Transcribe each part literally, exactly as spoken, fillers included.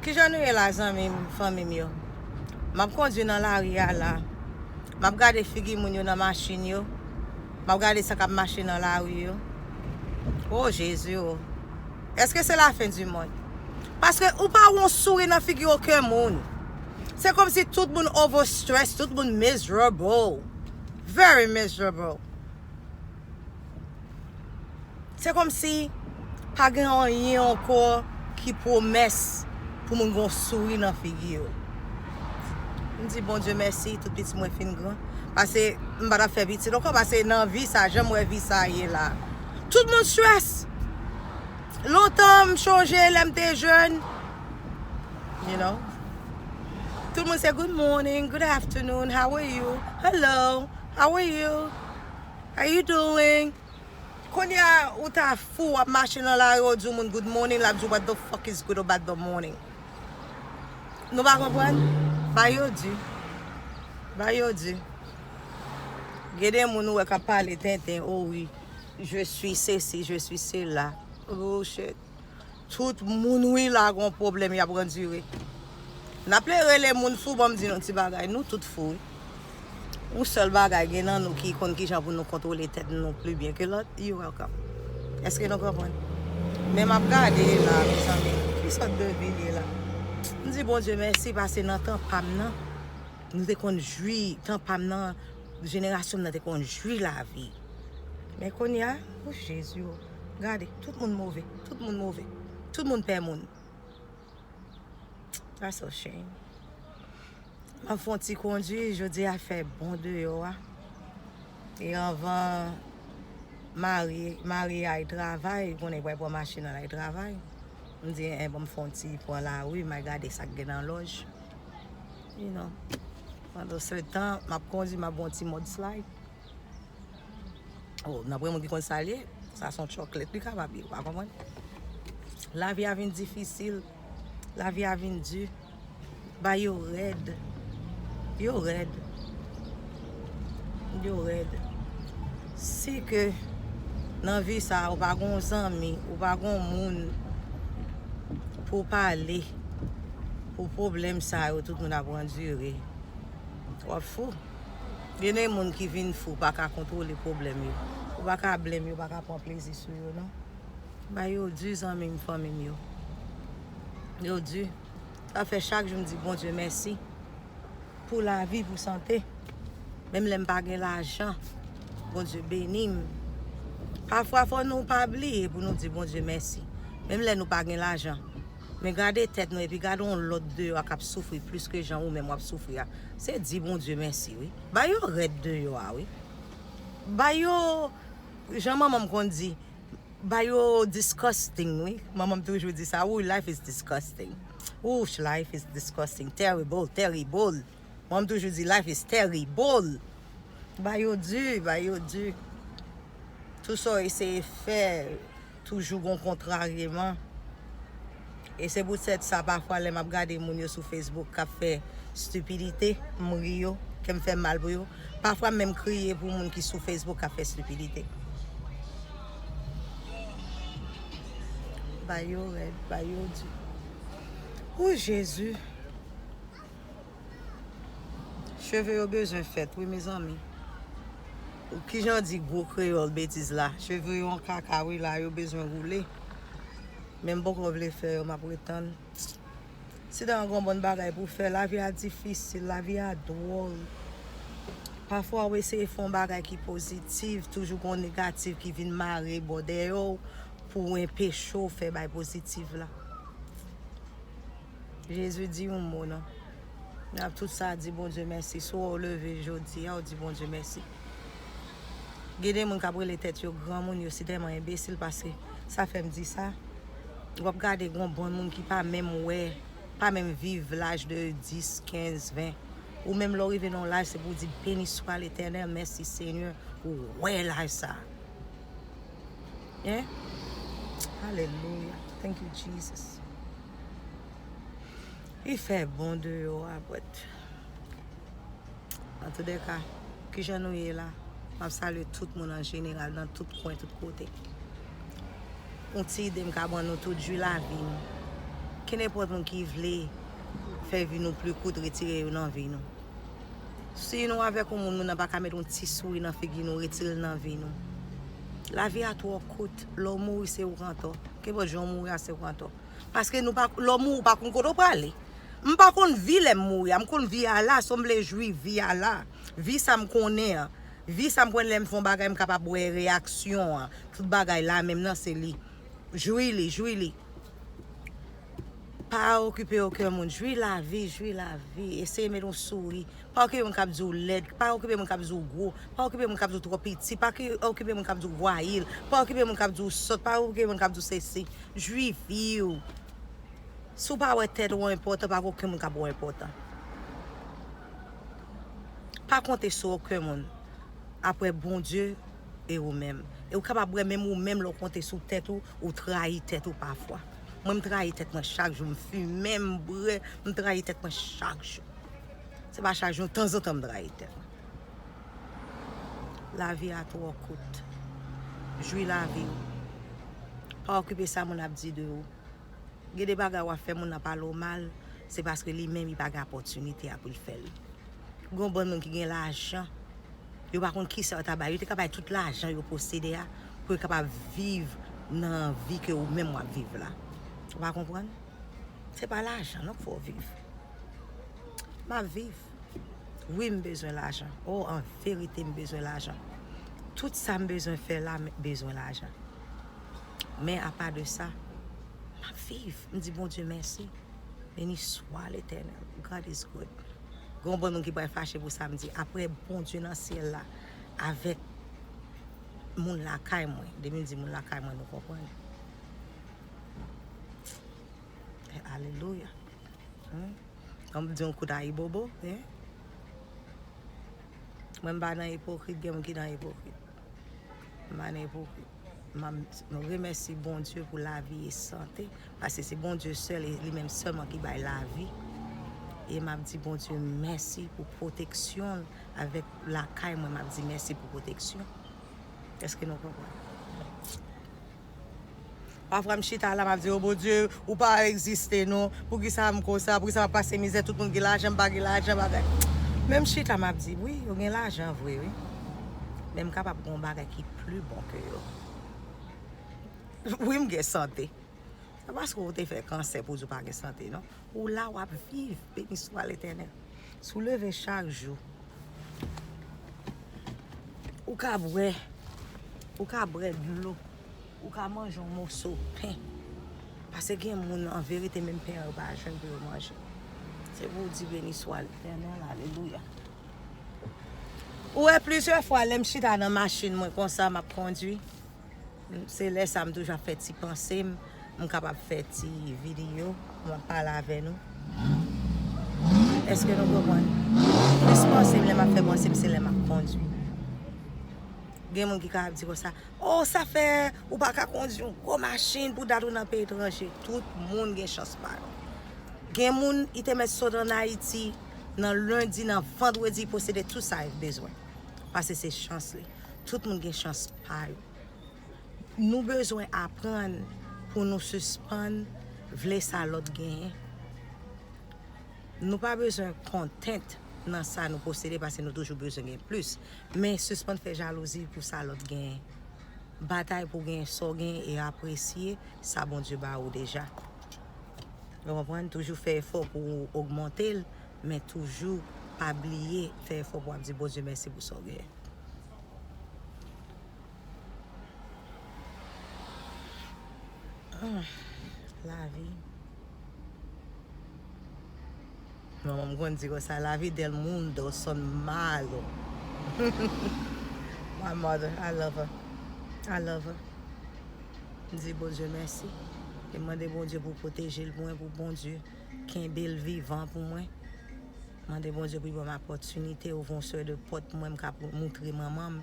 Kijan nou ye la, zanmi m, fanmi m yo? M ap kondui nan lari a la. M ap gade figi moun yo nan machin yo. M ap gade sa k ap mache nan lari yo. O Jezi o. Èske se lafen di mond? Paske ou pa wè yon souri nan figi okenn moun. Se kòmsi tout moun overstress, tout moun miserable. Very miserable. Se kòmsi pa gen anyen ankò ki pwomès pou moun gen yon souri nan figi yo. M di Bondye mèsi, tout pitit mwen fin gran. Paske m pa t ap fè pitit ankò, paske nan vi sa, jan m wè vi sa ye la. Tout moun stress. Lontan, m chonje lè m te jèn. You know? Tout moun se good morning, good afternoon, how are you? Hello, how are you? How you doing? Kounye a, ou ta fou, w ap mache nan lari, ou di yon moun good morning, l ap di w what the fuck is good about the morning. Nou pa konprann? Ba yo di. Ba yo di. Gen de moun ou wè k ap pale tenten, oh wi, je suis ceci, je suis cela. Bullshit. Tout moun wi la gon pwoblèm y ap andire. N ap le rele moun fou, ban m di nou ti bagay, nou tout fou wi. Yon sèl bagay gen nan nou ki konn kijan pou nou kontwole tèt nou pli byen ke lòt, you welcome. Èske nou konprann? Men m ap gade la, mezanmi, ki sòt de vi l ye la? M di Bondye mèsi paske nan tan pa m nan, nou te konn jwi, tan pa m nan, jenerasyon m nan te konn jwi lavi. Men kounye a, o Jezi o, gade, tout moun move, tout moun move, tout moun pè moun. That's so shame. M ap fè yon ti kondui, jodi a fè bon deyò a. E anvan mari, mari al travay, konnen pral pran machin al travay. M di, en, bon, m fè yon ti pran lari, m al gade sa k gen nan lòj. You know. Pandan se tan, m ap kondui, m ap yon ti mòd slide. Oh, nan premye moun ki konn sa l ye, sa se yon chocolate li kapab ye, ou pa konprann? Lavi a vin difisil, lavi a vin di, ba yo rèd, yo rèd, yo rèd. Si ke nan vi sa ou pa gon zanmi, ou pa gon moun pou pale, pou pwoblèm sa yo tout moun ap andire, w ap fou. Gen de moun ki vin fou, pa ka kontwole pwoblèm yo. Ou pa ka blame yo, pa ka pran plezi sou yo, non. Ba yo di, zanmi m, fanmi m yo. Yo di. Sa fè chak jou m di Bondye mèsi pou lavi, pou sante. Menm lè m pa gen lajan, Bondye beni m. Pafwa, fò nou pa bliye pou nou di Bondye mèsi. Menm lè nou pa gen lajan. Men gade tèt nou epi gade yon lòt deyò a k ap soufri plis ke jan ou menm w ap soufri a. Se di Bondye mèsi, wi. Ba yo rèd deyò a, wi. Ba yo, jan manman m konn di, ba yo disgusting, wi. Manman m toujou di sa, ooh, life is disgusting. Ooh, life is disgusting. Terrible, terrible. Manman m toujou di, life is terrible. Ba yo di, ba yo di. Tout sa w eseye fè, toujou gon kontraryeman. E se poutèt sa, pafwa, lè m ap gade moun yo sou Facebook k ap fè stipidite, m ri yo, kè m fè mal pou yo. Pafwa, m menm kriye pou moun ki sou Facebook k ap fè stipidite. Ba yo rèd, ba yo di. Ooh, Jezi. Cheve yo bezwen fèt, wi, mezanmi. Ou kijan di gwo kreyòl betiz la? Cheve yo an kaka, wi, la, yo bezwen woule. Men m poko vle fè yo, m ap ret tann. Si ta gen yon bon bagay pou fè, lavi a difisil, lavi a dwòl. Pafwa, w eseye fè yon bagay ki pozitif, toujou gon negatif ki vin mare bò dèyè w pou enpeche w fè bay pozitif la. Jezi di yon mo non. N ap tout sa di Bondye mèsi. Si w leve jodi a, w di Bondye mèsi. Gen de moun k ap rele tèt yo granmoun, yo si tèlman enbesil, paske sa fè m di sa. W ap gade gon bann moun ki pa menm wè, pa menm viv laj de dis, kenz, ven. Ou menm lè w rive nan yon laj, se pou w di, beni swa Letènèl, mèsi Senyè, ou wè laj sa. Hein? Alelouya. Thank you, Jesus. Li fè bon deyò a, but antoudèka, kijan nou ye la? M ap salye tout moun an jeneral, nan tout kwen, tout kote. Yon ti ide m ka ban nou tout, jwi lavi nou. Kenenpòt moun ki vle fè vi nou pli kout, retire yo nan vi nou. Si nou avèk yon moun, moun nan pa ka met yon ti souri nan figi nou, retire l nan vi nou. Lavi a twò kout. Lè w mouri, se ou k antò. Kenpòt jan w mouri a, se ou k antò. Paske nou pa, lè w mouri, ou pa konn kote w prale. M pa konn vi lè m mouri a, m konn vi a la, so m vle jwi vi a la. Vi sa m konnen an. Vi sa m konnen lè m fè yon bagay, m kapab wè reyaksyon an. Tout bagay la menm nan, se li. Jwi li, jwi li. Pa okipe okenn moun. Jwi lavi, jwi lavi. Eseye met yon souri. Pa okipe moun k ap di w lèd. Pa okipe moun k ap di w gwo. Pa okipe moun k ap di w twò piti. Pa ki-, okipe moun k ap di w vwayil. Pa okipe moun k ap di w sòt. Pa okipe moun k ap di w sesi. Jwi vi w. Si w pa wè tèt ou enpòtan, pa gen okenn moun k ap wè w enpòtan. Pa konte sou okenn moun. Apre Bondye, e ou menm. E ou kapab wè menm ou menm lè w konte sou tèt ou, ou trayi tèt ou pafwa. Mwen, m trayi tèt mwen chak jou, m fimen, m bwè, m trayi tèt mwen chak jou. Se pa chak jou, tanzantan m trayi tèt mwen. Lavi a twò kout. Jwi lavi w. Pa okipe sa moun ap di de ou. Gen de bagay w ap fè moun nan pale w mal, se paske li menm li pa gen opòtinite a pou l fè l. Gen yon bann moun ki gen lajan, yo pa konn kisa yo ta bay. Yo te ka bay tout lajan yo posede a pou yo kapab viv nan vi ke ou menm w ap viv la. Ou pa konprann? Se pa lajan non k fè w viv. M ap viv. Wi, m bezwen lajan. O, an verite, m bezwen lajan. Tout sa m bezwen fè la, m bezwen lajan. Men apa de sa, m ap viv. M di Bondye mèsi. Beni swa Letènèl. God is good. Gen yon bann moun ki pral fache pou sa m di. Apre Bondye nan syèl la, avèk moun lakay mwen. Depi m di moun lakay mwen, nou konprann. Alelouya. Hmm? An m di yon kout ayibobo, hein? Mwen m pa nan ipokrit, gen moun ki nan ipokrit. M pa nan ipokrit. M ap remèsye Bondye pou lavi e sante, paske se Bondye sèl e li menm sèlman ki bay lavi. E m ap di Bondye mèsi pou pwoteksyon l avèk lakay mwen, m ap di mèsi pou pwoteksyon. Èske nou konprann? Pafwa m chita la, m ap di, "O Bondye, ou pa egziste non. Poukisa m konsa? Poukisa m ap pase mizè? Tout moun gen lajan, m pa gen lajan, bagay." Men m chita, m ap di, "Wi, yo gen lajan vre, wi. Men m kapab gen yon bagay ki pli bon ke yo." Wi, m gen sante. Se pa paske w te fè kansè pou di w pa gen sante, non. Ou la, w ap viv. Beni swa Letènèl. Si w leve chak jou, ou ka bwè, ou ka bwè dlo, ou ka manje yon moso pen. Paske gen moun, an verite, menm pen an, yo pa jwenn pou yo manje. Se pou w di, "Beni swa Letènèl, alelouya." Ou wè, plizyè fwa, lè m chita nan machin mwen konsa, m ap kondui, se lè sa m toujou ap fè ti panse m, m kapab fè ti videyo, m ap pale avè nou. Èske nou konprann? Plis panse m, lè m ap fè panse m, se lè m ap kondui. Gen moun ki kapab di konsa, "O, sa fè ou pa ka kondui yon gwo machin pou dat ou nan peyi etranje." Tout moun gen chans pa yo. Gen moun, li te mèt sot ann Ayiti nan lendi, nan vandredi, posede tout sa li bezwen. Paske se chans li. Tout moun gen chans pa yo. Nou bezwen aprann pou nou sispann vle sa lòt genyen. Nou pa bezwen kontent nan sa nou posede paske nou toujou bezwen gen plis. Men sispann fè jalouzi pou sa lòt genyen. Batay pou genyen sa w genyen e apresye sa Bondye ba ou deja. Ou konprann? Toujou fè efò pou w ogmante l, men toujou pa bliye fè efò pou w ap di Bondye mèsi pou sa w genyen. Ah, lavi. Manman m konn di konsa, "La vida del mundo son malo." My mother, I love her. I love her. M di Bondye mèsi. E mande Bondye pou pwoteje l pou mwen, pou Bondye kenbe l vivan pou mwen. Mande Bondye pou l ban m opòtinite, ouvri yon seri de pòt pou mwen, m ka moutre manman m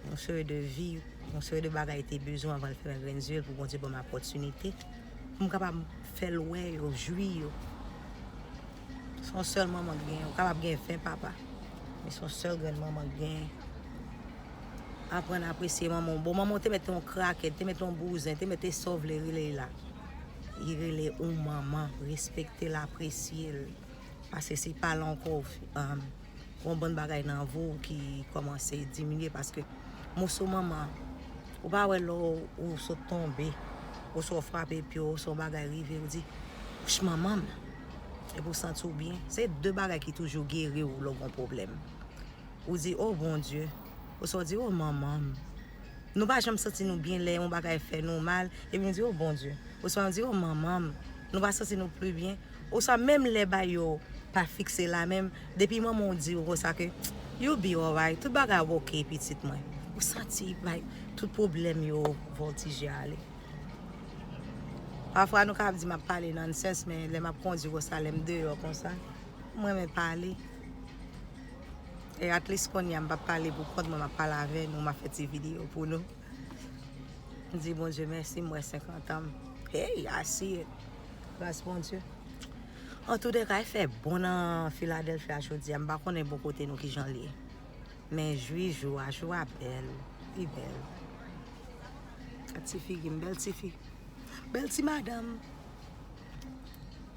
yon seri de vi, yon seri de bagay li te bezwen anvan l fèmen grenn zye l, pou Bondye ban m opòtinite pou m kapab fè l wè yo, jwi yo. Se yon sèl manman k genyen. Ou kapab gen ven papa, men se yon sèl grenn manman k genyen. Aprann apresye manman w. Bon, manman w te mèt te yon krakèt, te mèt te yon bouzen, te mèt te sa w vle rele l la. Li rele ou manman, respekte l, apresye l. Paske si pa l ankò, um, gon bann bagay nan vi w ki kòmanse diminye, paske moso manman, ou pa wè lè w, ou sot tonbe, oswa w frape pye w, oswa yon bagay rive, ou di, "Wouch, manman m." Epi w santi w byen. Se de bagay ki toujou geri w lè w gon pwoblèm. Ou di, "O Bondye." Oswa w di, "O manman m." Nou pa janm santi nou byen lè yon bagay fè nou mal, epi nou di, "O Bondye." Oswa nou di, "O manman m." Nou pa santi nou pli byen. Oswa menm lè bagay yo pa fikse la menm, depi manman w di w konsa ke, "You'll be alright, tout bagay ap oke, pitit mwen." Ou santi bay tout pwoblèm yo vòltije ale. Pafwa nou ka ap di m ap pale nonsense, men lè m ap kondui konsa, lè m deyò konsa, m renmen pale. E at least kounye a m p ap pale pou kont mwen, m ap pale avè nou, m ap fè ti videyo pou nou. M di Bondye mèsi, m wè senkant an m. Hey, I see it. Gras Bondye. Antoudeka, e fè bon nan Philadelphia jodi a. M pa konnen bò kote nou kijan l ye. Men jwi jou a, jou a bèl. Li bèl. Gad ti figi m, bèl ti fi. Bèl ti madanm.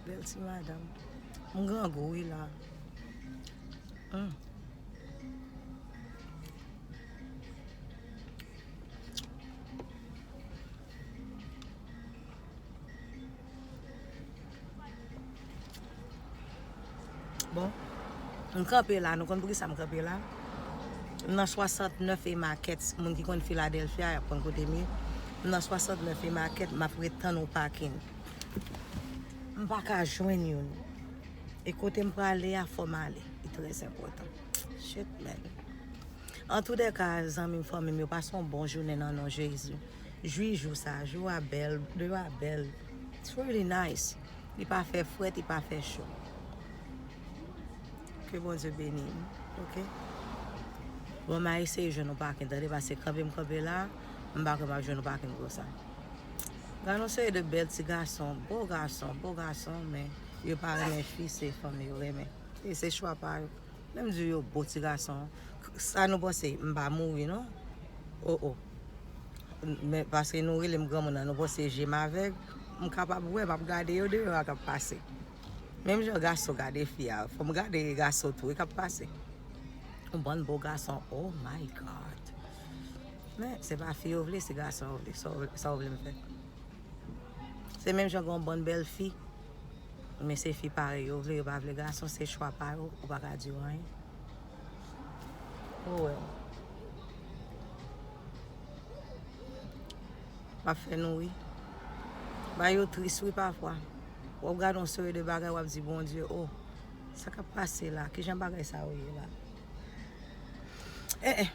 Bèl ti madanm. M grangou wi la. Hmm. Bon, m kanpe la, nou konn poukisa m kanpe la? M nan swasantnèf e Market, moun ki konn Philadelphia, y ap konn kote m ye. M nan swasantnèf e Market, m ap ret tann yon pakin. M pa ka jwenn youn. E kote m prale a, fò m ale. Li trè enpòtan. Shit, man. Antoudeka, zanmi m, fanmi m yo, pase yon bon jounen nan non Jezi. Jwi jou sa, jou a bèl, deyò a bèl. It's really nice. Li pa fè frèt, li pa fè cho. Ke Bondye beni m, oke? Bon, m a eseye jwenn yon pakin, tande, paske kanpe m kanpe la, m pa kwè m ap jwenn yon pakin konsa. Gade yon seri de bèl ti gason, bo gason, bo gason, men yo pa renmen fi, se fanm yo renmen. E se chwa pa yo. Lè m di yo bo ti gason, sa nou panse, m pa mouri non. O, o. Men paske nou rele m granmoun nan, nou panse je m avèg, m kapab wè, m ap gade yo deyò a k ap pase. Menm jan gason gade fi a, fò m gade gason tou, e k ap pase. Yon bann bo gason, oh my God. Men, se pa fi yo vle, se gason yo vle, sa w, sa w vle m fè? Se menm jan gen yon bann bèl fi, men se fi parèy yo vle, yo pa vle gason, se chwa pa yo, ou pa ka di yo anyen. Ou wè. M ap fè nou ri. Bagay yo tris wi pafwa. W ap gade yon seri de bagay, w ap di, "Bondye, o, sa k ap pase la? Kijan bagay sa yo ye la?" Eh, eh.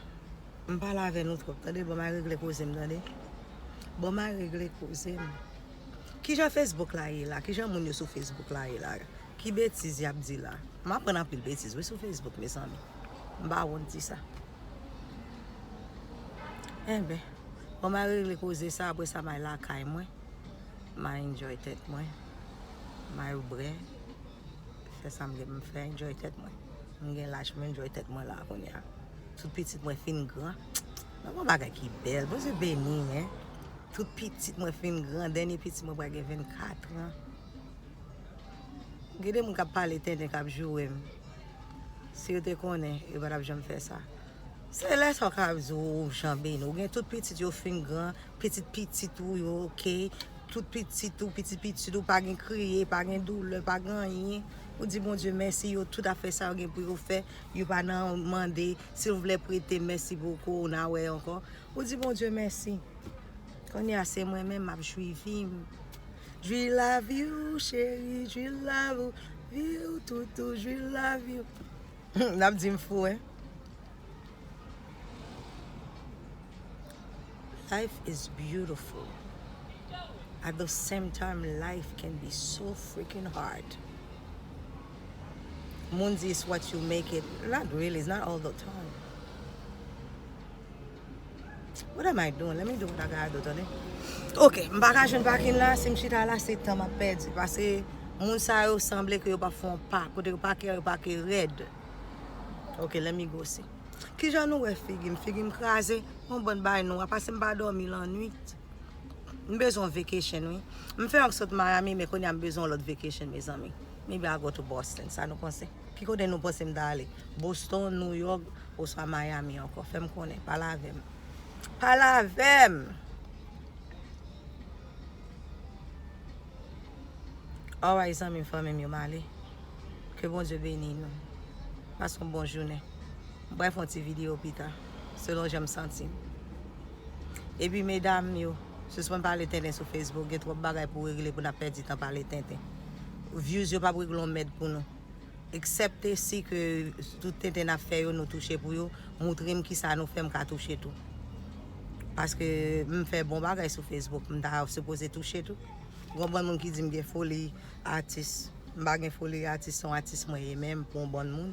M pale avè nou twòp, tande? Bon, m a regle koze m, tande? Bon, m a regle koze m. Kijan Facebook la ye la? Kijan moun yo sou Facebook la ye la? Ki betiz y ap di la? M aprann anpil betiz, wi, sou Facebook, mezanmi. M pa wont di sa. Enben, bon, m a regle koze sa, apre sa, m al lakay mwen. M a enjoy tèt mwen. M a bwè. Fè sa m gen pou m fè, enjoy tèt mwen. M gen laj pou m enjoy tèt mwen la kounye a. Tout pitit mwen fin gran. Nan yon bagay ki bèl. Bondye beni, en. Tout pitit mwen fin gran. Dènye pitit mwen pral gen vennkat an. Gen de moun k ap pale tenten, k ap joure m. Si yo te konnen, yo pa t ap janm fè sa. Se lè sa w ka di w jan beni. Ou gen tout pitit yo fin gran, pitit pitit ou yo oke, tout pitit ou, pitit pitit ou pa gen kriye, pa gen doulè, pa gen anyen. Ou di Bondye mèsi, yo tout ap fè sa yo gen pou yo fè, yo pa nan mande, silvouplè prete, mèsi bokou, ou nan wè ankò. Ou di Bondye mèsi. Kounye a se mwen menm m ap jwi vi m. Jwi lavi w, cheri, jwi lavi w, vi w toutou, jwi lavi w. N ap di m fou, en. Life is beautiful. At the same time, life can be so freaking hard. Moun di it's what you make it. Not really, it's not all the time. What am I doing? Let me do what I gotta do, tande. Ok, m pa ka jwenn pakin la, si m chita la, se tan m ap pèdi. Paske moun sa yo sanble ke yo p ap fè yon pa. Kote yo pake a, yo pake rèd. Ok, let me go see. Kijan nou wè figi m? Figi m kraze, yon bann bagay nwa, paske m pa dòmi lannwit. M bezwen yon vacation, wi. M fè yon sot Miami, men kounye a m bezwen yon lòt vacation, mezanmi. Maybe I go to Boston. Sa nou panse? Ki kote nou panse m ta ale? Boston, New York, oswa Miami ankò? Fè m konnen. Pale avè m. Pale avè m! Alright, zanmi m, fanmi m yo, m ale. Ke Bondye beni nou. Pase yon bon jounen. M pral fè yon ti videyo pita, selon jan m santi m. Epi medam yo, sispann pale tenten sou Facebook, gen twòp bagay pou regle pou n ap pèdi tan pale tenten. Views yo p ap regle yon mèd pou nou. Eksepte si ke tout tenten n ap fè yo, nou touche pou yo, moutre m kisa nou fè m ka touche tou. Paske m fè bon bagay sou Facebook, m ta sipoze touche tou. Gon bann moun ki di m gen foli atis. M pa gen foli atis, se yon atis mwen ye menm pou yon bann moun.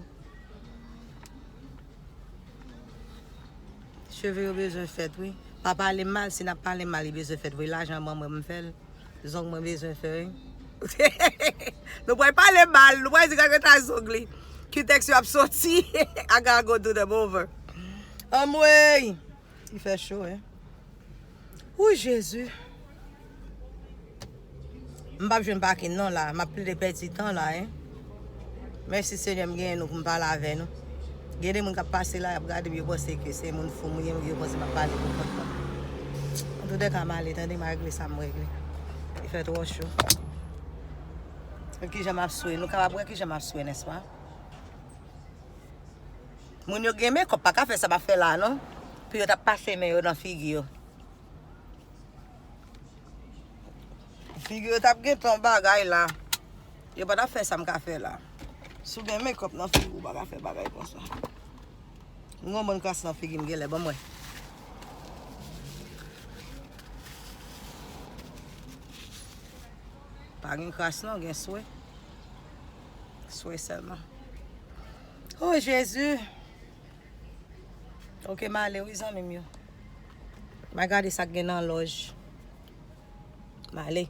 Cheve yo bezwen fèt, wi. Pa pale m mal, si n ap pale m mal, li bezwen fèt. Voye lajan ban mwen, m fè l. Zong mwen bezwen fè, wi. Nou pral pale mal, nou pral di gade ta zong li. Ki tèks yo ap soti. I gotta go do them over. Anmwey! Li fè cho, wi. Ou Jezi. M p ap jwenn pakin non la. M ap plede pèdi tan la, en. Mèsi Senyè, m genyen nou pou m pale avè nou. Gen de moun k ap pase la, y ap gade m, yo panse ke se moun fou m ye, yo panse m ap pale pou kont mwen. Antoudèka, m ale, tande, m a regle sa m regle. Li fè twò cho. Kijan m ap swe? Nou kapab wè kijan m ap swe, nèspa? Moun yo gen mekòp, pa ka fè sa m ap fè la, non. Pou yo t ap pase men yo nan figi yo. Figi yo t ap gen tan bagay la. Yo pa t ap fè sa m ka fè la. Si w gen mekòp nan figi w, pa ka fè bagay konsa. M gen yon bann kras nan figi m genlè, ban m wè. Pa gen kras non, gen swe. Swe sèlman. Oh Jezi. Ok, m ale wi zanmi m yo. M a gade sa k gen nan lòj. M ale.